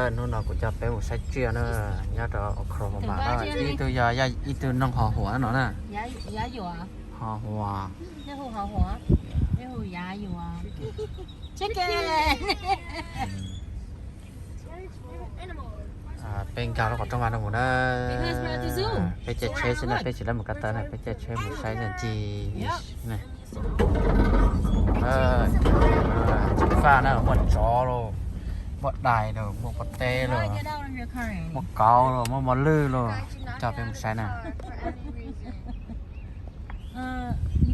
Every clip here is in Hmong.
Hnub no kuv coj peb mus saib tsiaj na, nyob rau Oklahoma na. Ib tug yog, ib tug noog ho huam no na. Ho huam. Peb nkag lub qhov rooj no mus na. Peb caij tsheb xwb na, peb tsis lawv mus ko taw na, peb caij tsheb mus saib ntsis. Tsis faj na, muaj tsov los, muaj dais los, muaj pob teb los, muaj kauv los, muaj mos lwj los, coj peb mus saib na. Ib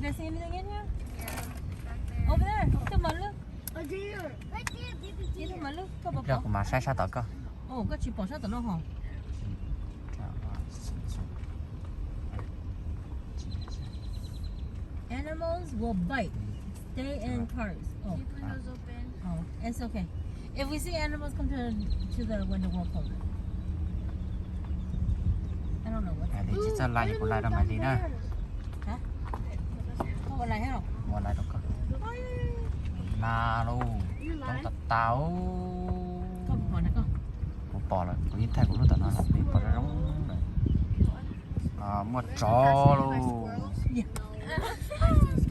pliag kuv mam saib sab tom koj. Animals will bite. Stay in cars. Oh. Keep windows open. Oh, it's okay. If we see animals come to, to the window, we'll close it. I don't know what. Tsis txawj lais, kuv lais rau Maiv Lis na. Hah? Koj ua lais thiab los? Ua lais rau koj. Na lauj, coob tas tas. Koj pom na koj? Kuv pom lawm, kuv yeej thaij kuv lub tom no lawm, pom zoo zoo lawm. Muaj tsov lauj.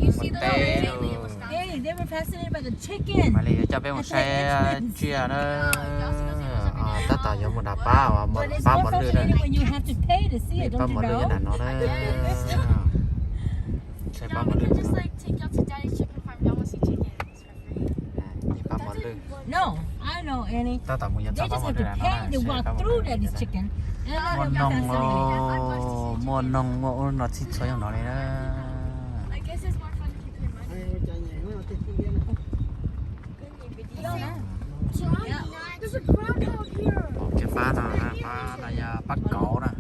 Muaj teb lauj. Hey, they were fascinated by the chicken. Maiv Lis yuav coj peb mus saib tsiaj na. Tab tom yuav mus nram pab, pab mos lwj na. Pab mos lwj nyob nram no na. Saib pab mos lwj. Pab mos lwj. Tab tom mus yuav txog pab mos lwj nram no na. Muaj noog, muaj noog, muaj ub no txhij txhua yog no li na. Kiag pab no, pab no yog pab kauv na.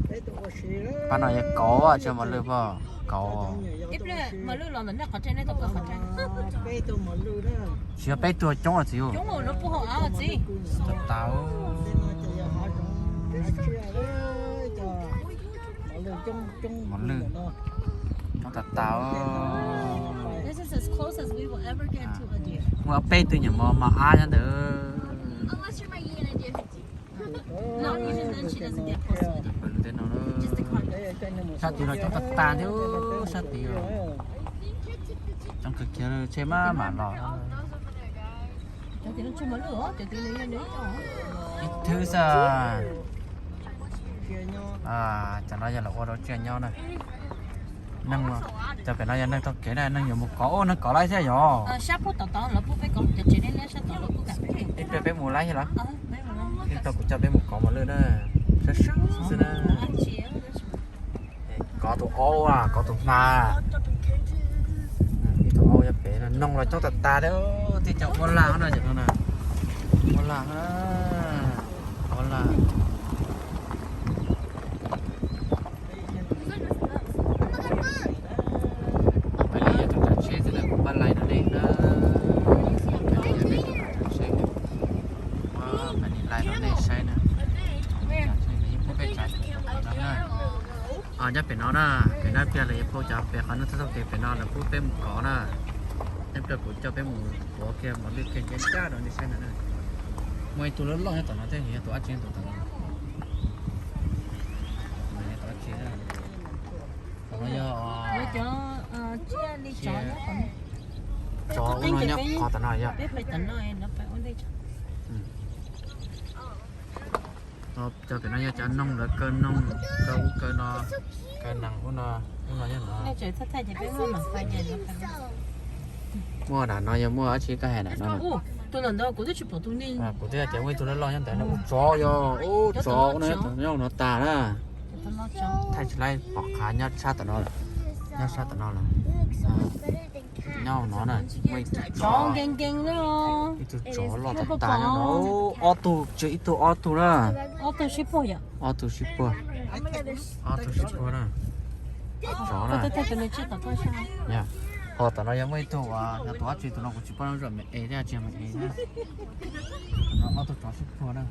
Pab no yog kauv, tsis yog mos lwj pab kauv. Tsis yog peb tug, coob os txiv. Tau. Mos lwj coob tas tas. Muaj peb tug nyuam mos mos ab nyob ntawd. Sab tid los coob tas tas thiab, sab tid coob kawg kiag, tsheb maj mam los. Ib thwb xwb. Cov no yog los ua rau tsiaj nyob na. Neeg, cov pem no yog neeg taug kev na, neeg yuav mus kov, neeg kov laib thiab yog. Ib pliag peb mus laib thiab los? Ib pliag kuv coj peb mus kov mos lwj na. Sab sab xwb na. Kov tus aub, kov tus hma. Ib tug aub nyob pem no, noog los coob tas tas thiab, tib co ua lag no, ua lag, ua lag. Peb li yog tus tsav tsheb xwb na, kuv pab laij rau nej na. Peb li yog nej tus tsav tsheb, peb li laij rau nej saib na. Peb tsav tsheb peb na. Nyob pem no na, pem no pliag lawv yuav phau cov pem qhov no, txog txoj kev pem no lawv pub peb mus kov na. Nyob pliag kuv coj peb mus kov kiag mos lwj kiag ncaj ncaj rau nej saib ntawd na. Muaj ib tug loj loj nyob tom no thiab, yog tus dab tsi nyob tom no. Tus dab tsi na. Tom no yog tsov ub no nyob qhov tom no yog. Cov pem no yog cov noog lawv kaw noog, kaw ub kaw no, kaw nees ub no, ub no nyob no. Muaj nram no yog muaj dab tsi koj hais nram no. Kuv twb hais tias muaj ib tug loj loj nyob ntawd no, ub tsov yog, ub tsov ub no nyob no tas na. Thaij tsis laib pom qab nyob sab tom no lawm, nyob sab tom no lawm. Nyob no na, muaj ib tug tsov, ib tug tsov loj tas tas nyob no. Ob tug, tsis ib tug ob tug na. Ob tug sib puag, ob tug sib puag na. Tsov na. Ho tom no yog muaj ib tug, yog tus dab tsi tus no kuv tsis paub, zoo me es thiab tsis me es thiab. Ob tug tsov sib puag na.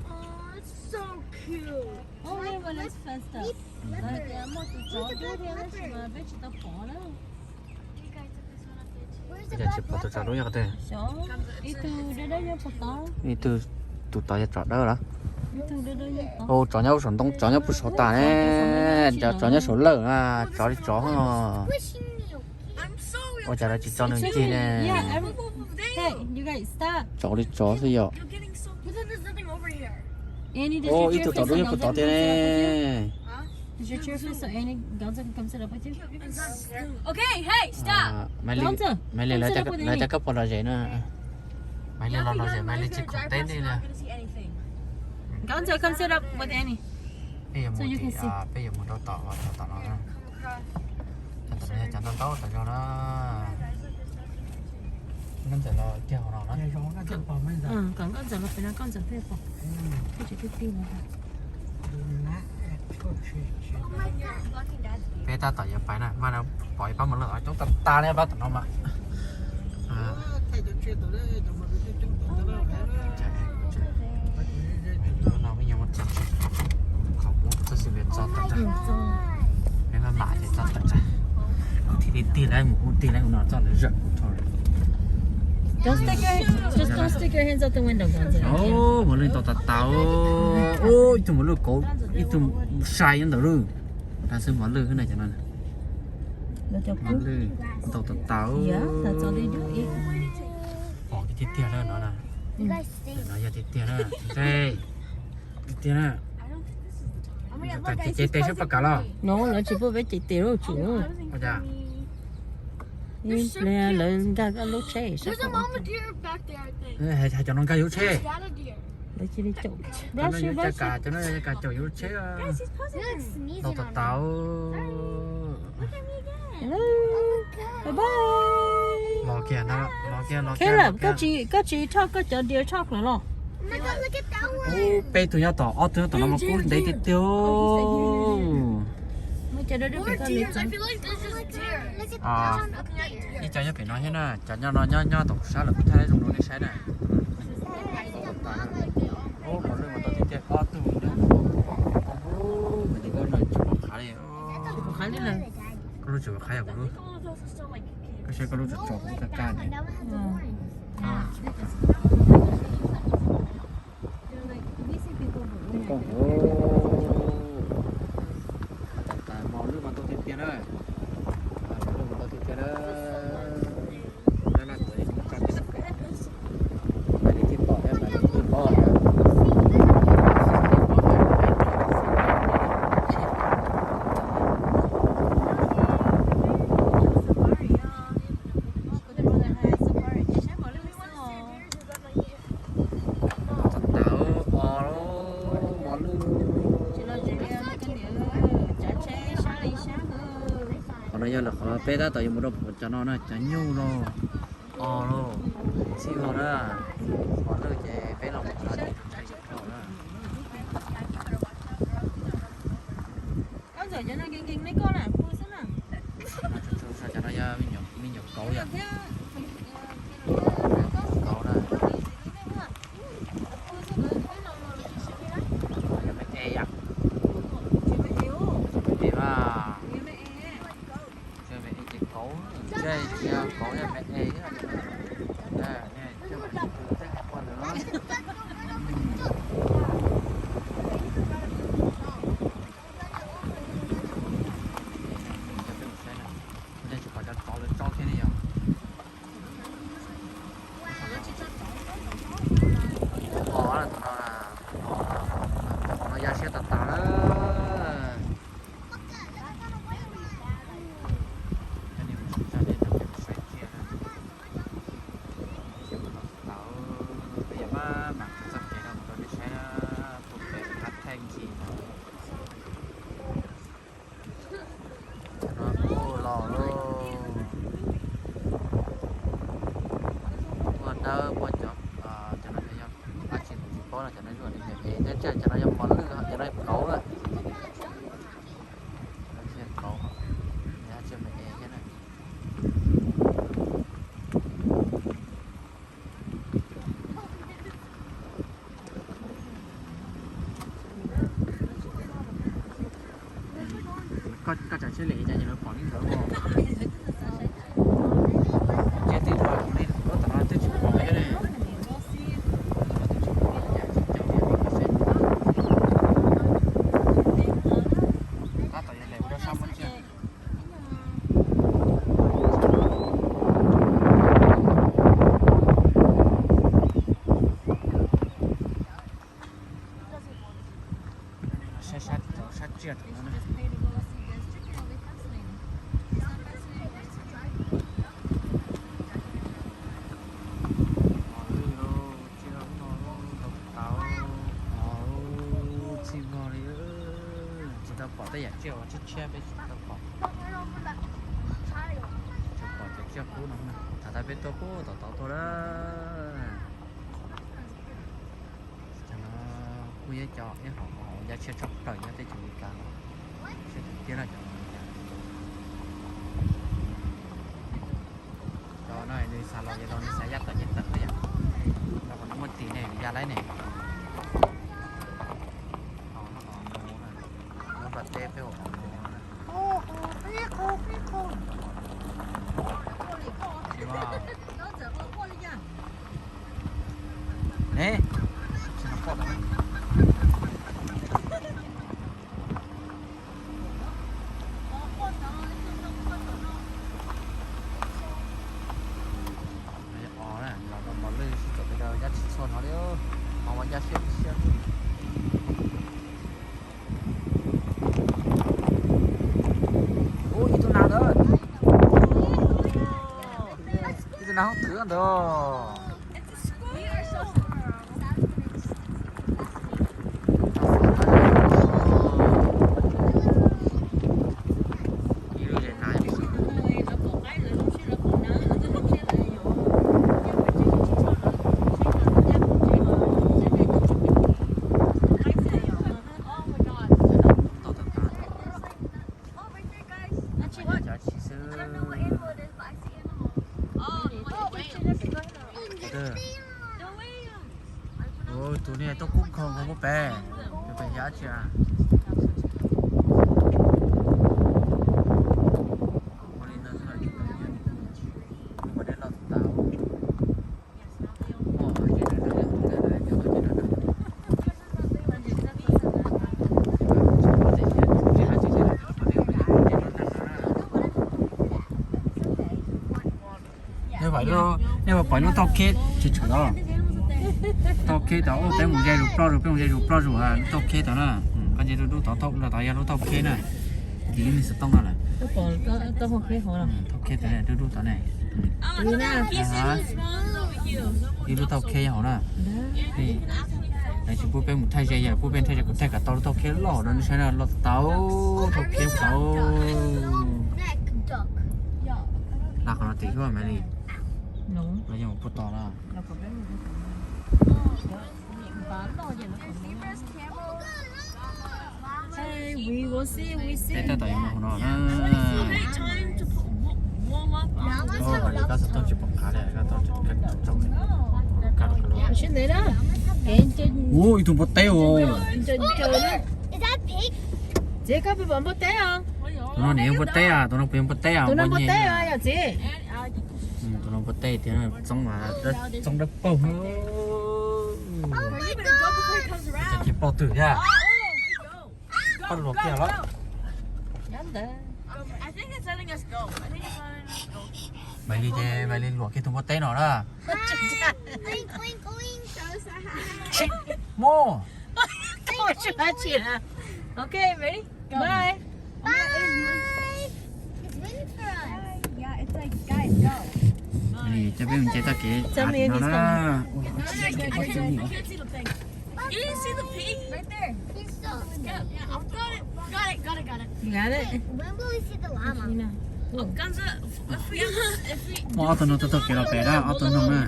Peb tsis pom tus tsov dub nyob qhov twg. Ib tug, tus tod yog tsov dawb los? Ua tsov nyob saum ntoo, tsov nyob puag saum tas ne, tsov nyob saum lawj na, tsov li tsov. Ua cas lawv tsis tso nws ncig ne? Tsov li tsov xwb yom. Ib tug tsov dub nyob puag tod tiag ne. Maiv Lig, lawv cov koj puas lom zem na? Maiv Lig los lom zem, Maiv Lig tsis khoom teb li na. Peb yuav mus, peb yuav mus rau tom, tom no na. Tom no yog cov ntau ntau tas zog na. Nkauj Ntxawm los kiag hauv no na. Peb tab tom yuav pais na, mas pom ib pab mos lwj coob tas tas li pab tom no mas. Qhov kuv txoj xiv peb tso tawm, peb maj mam ces tso tawm, thiaj li tig lawv mus ub tig lawv mus no txoj lawv zawm mus tho. Mos lwj ntau tas tas, ib tug mos lwj kauv, ib tug sai nyob ntawm lub. Tab xwb mos lwj na, mos lwj ntau tas tas. Pom tiag tiag na no na. No yog tiag tiag na. Tiag tiag na. Ces cev tes seb puas kam los. No lawv tsis pub peb cev tes lawm tsis. Lawv nkag lub tsheb. Hais cov no nkag yus lub tsheb. Cov no yus cas kam, cov no yus cas caum yus lub tsheb. Ntau tas tas. Los kiag, los kiag, los kiag. Koj tsis thoj koj cov deer chocolate los? Ub, peb tug nyob tom, ob tug nyob tom no mas kub ntev tiag tiag. Ib co nyob pem no thiab na, cov nyob no nyob, nyob tom kuv sab lawm kuv thaij zoo rau nej saib na. Ub, mos lwj mas tau tiag tiag, ob tug na. Ub, mas ces koj no tsis pom qhav li. Koj lub tsis pom qhav yog kuv lub. Koj saib koj lub tsom tsom kuv lub kaj kaj ne. Mos lwj mas ntau tiag tiag na. Mos lwj mas ntau tiag tiag na. Tau tas, o, mos lwj. Qhov no yog lawm qhov peb tab tom yuav mus rau pem cov no na, cov nyuj los, o los, txhij los na. Mos lwj ces peb los mus txog ces tseem tseem dhau na. Cov no yog me nyuam kauv yom. Kauv na. Yog me es yom. Me es mas. Yog me es ces kauv, tsis yog kauv yog me es. Tsis pom cov tsov lawv tso kiag ne yom. Pom lawm, tus no ya siab tas tas lawm. Peb yuav maj mam txoj kev no mus rau nej saib na, puag pem qab thaij ncig no. Cov no kuj los lawm. Muaj dawb muaj cov, cov no yog dab tsi kuv tsis paub no, cov no yog me es thiab, cov no yog mos lwj, cov no yog kauv lawm. Cov no yog kauv, yog dab tsi me es thiab na. Koj tsam siab li cas ces lawv pom li ntawd. Ces twb pom li ntawd, tam no twb tsis pom thiab ne. Tam no twb tsis pom li cas, tsis caum li koj saib. Tsiaj tom no na. Tsis tau pom tej yam tsiaj uas tshiab tshiab peb tsis tau pom. Tsuas pom cov tsiaj qub no na. Thaum ntawd peb tuaj puag tom tod tuaj lawm. Cov no kuj yog cov ib hom uas ya tshiab tshaj plaws nyob teb chaws Amelikas no. Tshiab tiag tiag na cov no. Cov no nws xav los yog los nws xav ya tawm ces tawm li yom. Rau qhov nws muaj tis ne nws ya laib ne. Nyob nram teb peb ua qhov no. Os na, los rau mos lwj sib txawm peb rau yab tsis txhua no li. Qhov uas ya siab siab. Ub, ib tug nas ntawd. Ib tug nas hoob twm ntawd. Cov tsis xwb. Tus no tuaj kub kho nkaus peb, peb yab tsi. Ua li no xwb los tsis tau nyiaj, ua dej loj tau. Nej pom lub, nej pom lub tauj kheb tseem tshuav tod. Tauj kheb tod, peb mus ze zus ploj zus, peb mus ze zus ploj zus lub tauj kheb tod na. Koj nce rau dub tod, tauj no tod yog lub tauj kheb na. Tim lub me xov tooj no lawm. Tauj kheb tod ne, dub dub tod ne. Ib lub tauj kheb hauv na. Lawv tsis pub peb mus thaij ze, yog pub peb thaij ze kuv thaij kom tau lub tauj kheb loj no nej saib na, loj tau tauj kheb tau. Hla qhov no tim xwb mas li. Los yog mus puag tod na. Peb tab tom yuav mus hauv no na. Koj li koj xov tooj tsis pom qab li, koj tau tsis kawg tau. Ub, ib tug npua teb os. Tus no nws yog npua teb os, tus no puas yog npua teb os, npua nyeg. Tus no npua teb tiag, txoob mas txoob dawb paug. Ces poj twm thiab. Koj luam kiag los. Maiv Lis ces Maiv Lis luam kiag tus npua teb no na. Mus. Ok, ready? Bye. Maiv Lis coj peb mus nce txoj kev no na. Muaj ob tug noog tuaj taug kev los pem na, ob tug noog na.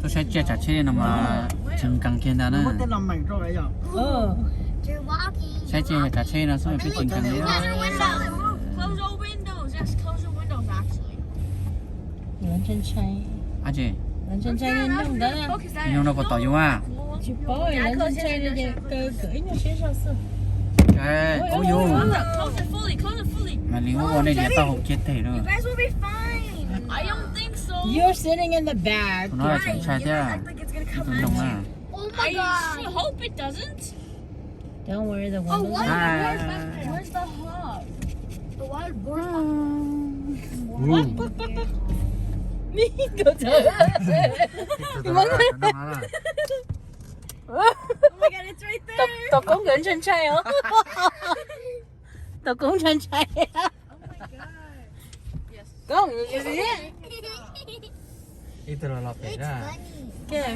Tuaj saib tsiaj tsav tsheb no mas tseem nkees kiag ntag na. Saib tsiaj tsav tsheb no xwb peb tseem nkees li. Ab tsi, nyoog no puas tom yus a? Ub yus, Maiv Lis ua nej liam tau hauv kiag teg lawm. Tus no tseem ntshai thiab, ib tug noog na. Tus no, tus no. Oh my God, it's right there. Tus koob nkawd ntshai ntshai os. Tus koob ntshai ntshai. Oh my God. Yes. Koob, you see it? Ib tug los los pem na. Okay.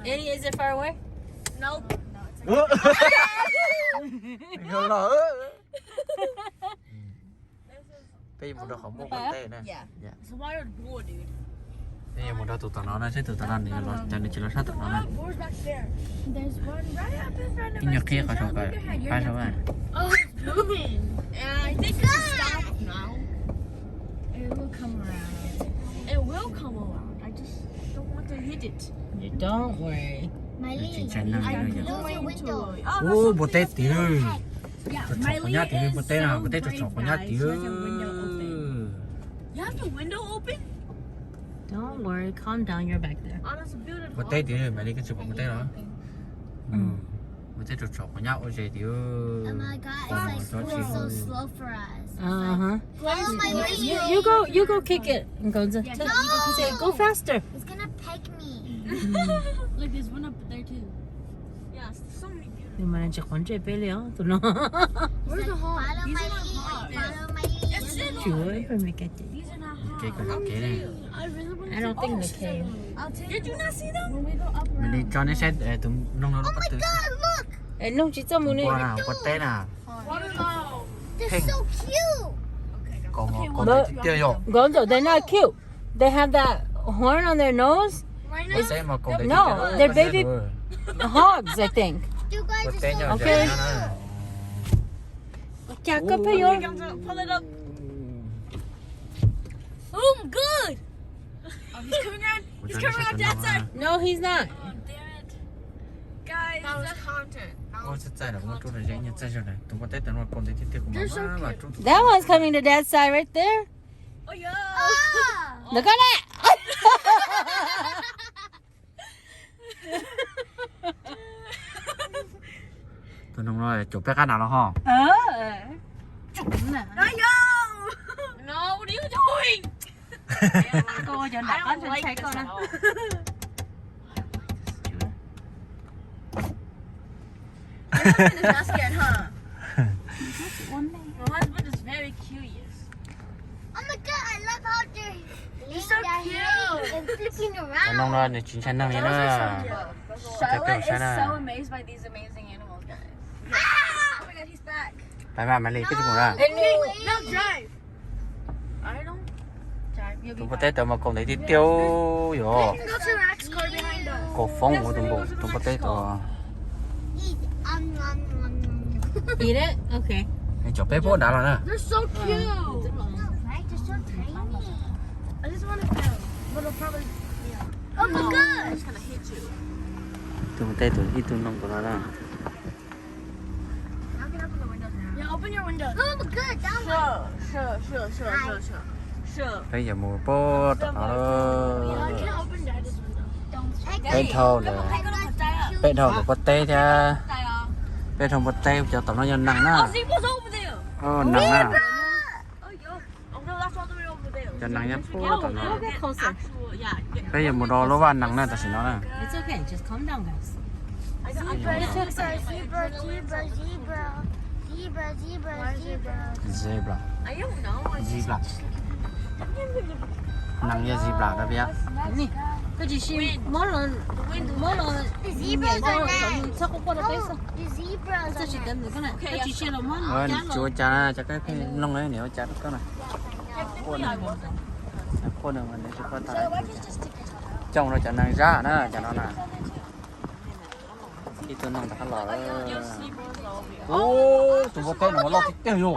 Annie, is it far away? Nope. Los. Peb yuav mus rau qhov muaj ua ntej na. Yeah. It's a wild boar, dude. Peb yuav mus rau tus tom no na, seb tus tom no nws los, cas nws tsis los sab tom no na. Wild boars back there. There's one right up in front of us. Ib nyuag qhib qhov rooj kom pab saib. Oh, it's moving. Yeah, I think it's stopped now. It will come around. It will come around. I just don't want to hit it. You don't worry. Tsis ntshai neeg li no yog. Ub, npua teb tid. Tsom tshom quav nyab tid, npua teb no, npua teb tsom tshom quav nyab tid. You have the window open? Don't worry, calm down, you're back there. Npua teb tid, Maiv Lis, koj tsis pom npua teb los? Npua teb tsom tshom quav nyab ua zes tid. Oh my God, it's like so slow for us. It's like, follow my lead. You, you go, you go kick it. Go, say, go faster. It's gonna peck me. Look, there's one up there too. Yeah, so many beautiful. Nws mas tsis quav ntsej peb li os tus no. Where's the hog? These are not hog. Follow my lead. Follow my lead. Tsis ua ib pawg me ka ces. These are not hog. Kev kom kev ne. I really want to. I don't think they came. Did you not see them? Maiv Lis, tso nej saib tus noog no. Oh my God, look. Es noog tsis txawj mus ne. Npua na, npua teb na. Wow. They're so cute. Kom, kom ntev tiag tiag yog. Nkawd ntawm they're not cute. They have that horn on their nose. Npua teb mas kom ntev tiag tiag. No, they're baby hogs, I think. Npua teb nyob ze na. Cas koj pheej yuav. Pull it up. Oh, I'm good. Oh, he's coming around. He's coming around that side. No, he's not. Oh, damn it. Guys, that was content. Ua txaij txaij na, kuv muab rub rau ze, txaij zog na. Tus npua teb tus no kom ntev tiag tiag, kuv mam rub. That one's coming to that side right there. Oh, yeah. Ntawm koj ne. Tus noog no caum peb qab nas los ho. Ayo. No, what are you doing? Koj ua cov nram qab ntshai ntshai koj na. Your husband is just scared, huh? Your husband is very curious. Oh my God, I love how they're laying their head and flipping around. Cov noog no nws tsis ntshai neeg li na. Those are some, Shella is so amazed by these amazing animals, guys. Ah! Oh my God, he's back. Pais mas, Maiv Lis, koj tsis mus na. No, drive. I don't drive. Tus npua teb tau mas kom ntev tiag tiag yog. We can go to the next car behind us. Kom foob ua tus npua teb tau. Eat it. Um, nom, nom, nom, nom. Eat it? Okay. Cov peb puab dav los na. They're so cute. Right? They're so tiny. I just want to feel, but it'll probably, yeah. Oh my God. Tus npua teb tus ib tug noog tus no na. Yeah, open your window. Oh my God, that one. Sure, sure, sure, sure, sure, sure. Peb yuav mus puag tom no. Yeah, I can't open Daddy's window. Peb dhau lawm. Peb dhau lawm npua teb thiab. Peb dhau npua teb, cov tom no yog neeg na. Oh, zebras over there. Oh, neeg na. Zebra. Oh, yo. Oh, no, that's all the way over there. Cov neeg nyob puag tom no. Actual, yeah, yeah. Peb yuav mus rau lub vaj neeg na tam sim no na. It's okay, just calm down, guys. Zebra, zebra, zebra, zebra, zebra. Zebra. I don't know. Zebra. Neeg yog zebra dab pia. Koj tsis sim muab los, muab los. Zebras are nice. Txhob quaj quaj rau peb xwb. The zebras are nice. Koj tsis sim los muab los. Tsis ua cas, cas koj pheej mloog niam ua cas rau koj na. Quaj nws, quaj nws mas nws tsis quaj tag. Coj rau cov neeg zab na, cov no na. Ib tug neeg rov qab los. Ub, tus npua teb no mas loj tiag tiag yom.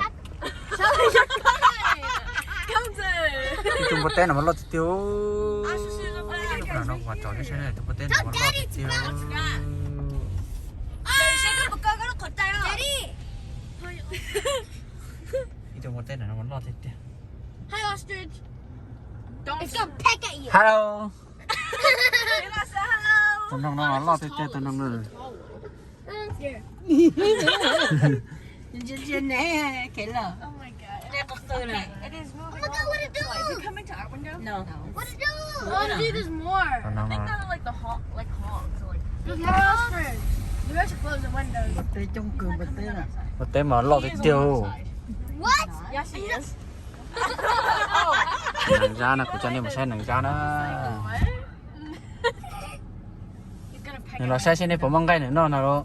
Ib tug npua teb no mas loj tiag tiag. Tus npua teb no mas loj tiag tiag. Ib tug npua teb no mas loj tiag tiag. Hello. Tus noog no mas loj tiag tiag, tus noog no. Is it coming to our window? No. What to do? Oh, dude, there's more. I think they're like the hawk, like hawks. So like, there's more ostrich. We have to close the windows. Npua teb coob kawg npua teb na. Npua teb mas loj tiag tiag. What? Yeah, she is. Neev zab na, kuv coj nej mus saib neev zab na. What? Nws los saib seb nej puas muaj nqaij nws noj no lauj.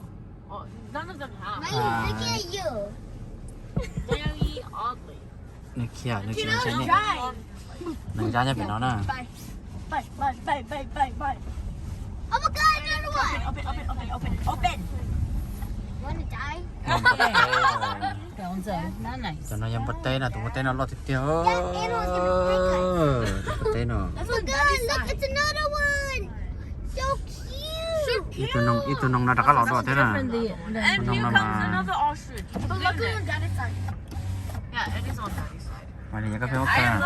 Nws khiav, nws tsis saib nej. Neev zab nyob pem no na. Cov no yog npua teb no, tus npua teb no loj tiag tiag. Tus npua teb no. Ib tug noog no rov qab los dua thiab na. Tus noog no mas. Mas li yog koj pheej ua kawg.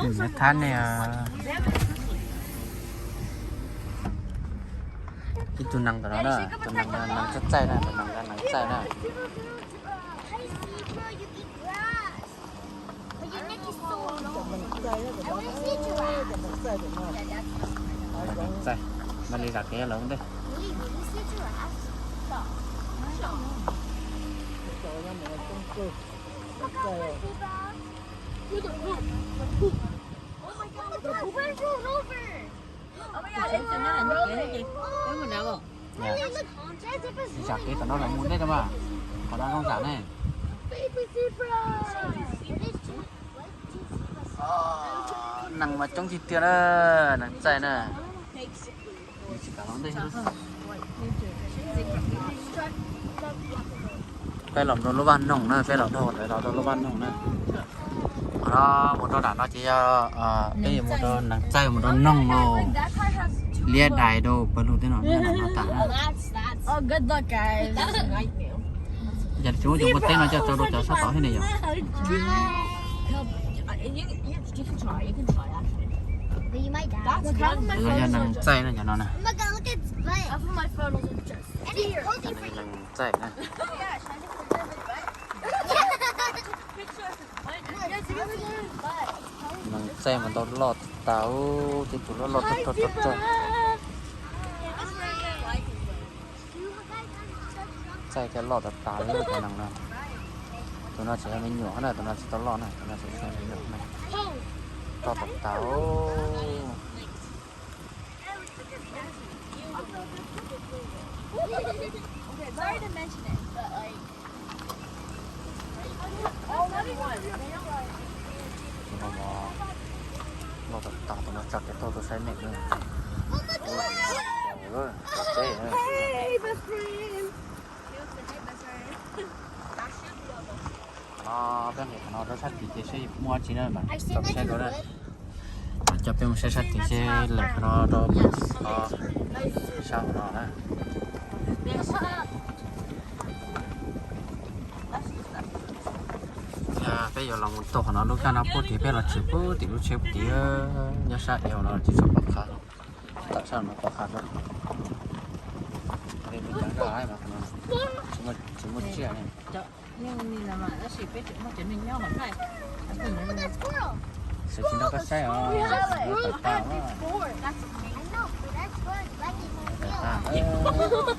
Nyob thab nej. Ib tug nees tom no na, tus nees, nees txaij txaij na, tus nees, nees txaij na. Nees txaij, mam li zam kev lawm ntej. Zam kev tom no los mus ntej no mas, qhov no zoo zam ne. Nees mas coob tiag tiag na, nees txaij na. Peb los rau lub vaj noog na, peb los dhau ntawd los rau lub vaj noog na. Qhov no mus rau nram no ces yog peb yuav mus rau nees txaij, mus rau noog los liab dais rau pawg lug tej no, nram no tas na. Yog tsis muaj cov npua teb no coj tso rau cov sab tod thiab ne yom. Yog nees txaij na cov no na. Nees txaij na. Nees txaij mas ntau loj tas, tej tus loj loj rog rog rog. Txaij thiaj loj tas tas li cov nees no. Tus no tseem yog me nyuam na, tus no tsis tau loj na, tus no tseem yog me nyuam na. Rog tas tas. Tus no loj tas tas, tus no tsa kev taug tuaj saib neeg na. Qhov no peb nqis qhov no rau sab tid ces seb muaj dab tsi na mas tau saib rau na. Coj peb mus saib sab tid seb lawm qhov no rau sab hauv no na. Peb yuav los mus tau qhov no lub kaj no puag tid, peb los tshwm puag tim lub tsheb puag tid, nyob sab ev no tsis tshua pom qab. Tawm sab no pom qab xwb. Tsis muaj tsiaj ne. Xwb tsis nrog koj saib os. Tawm tas, tawm tas.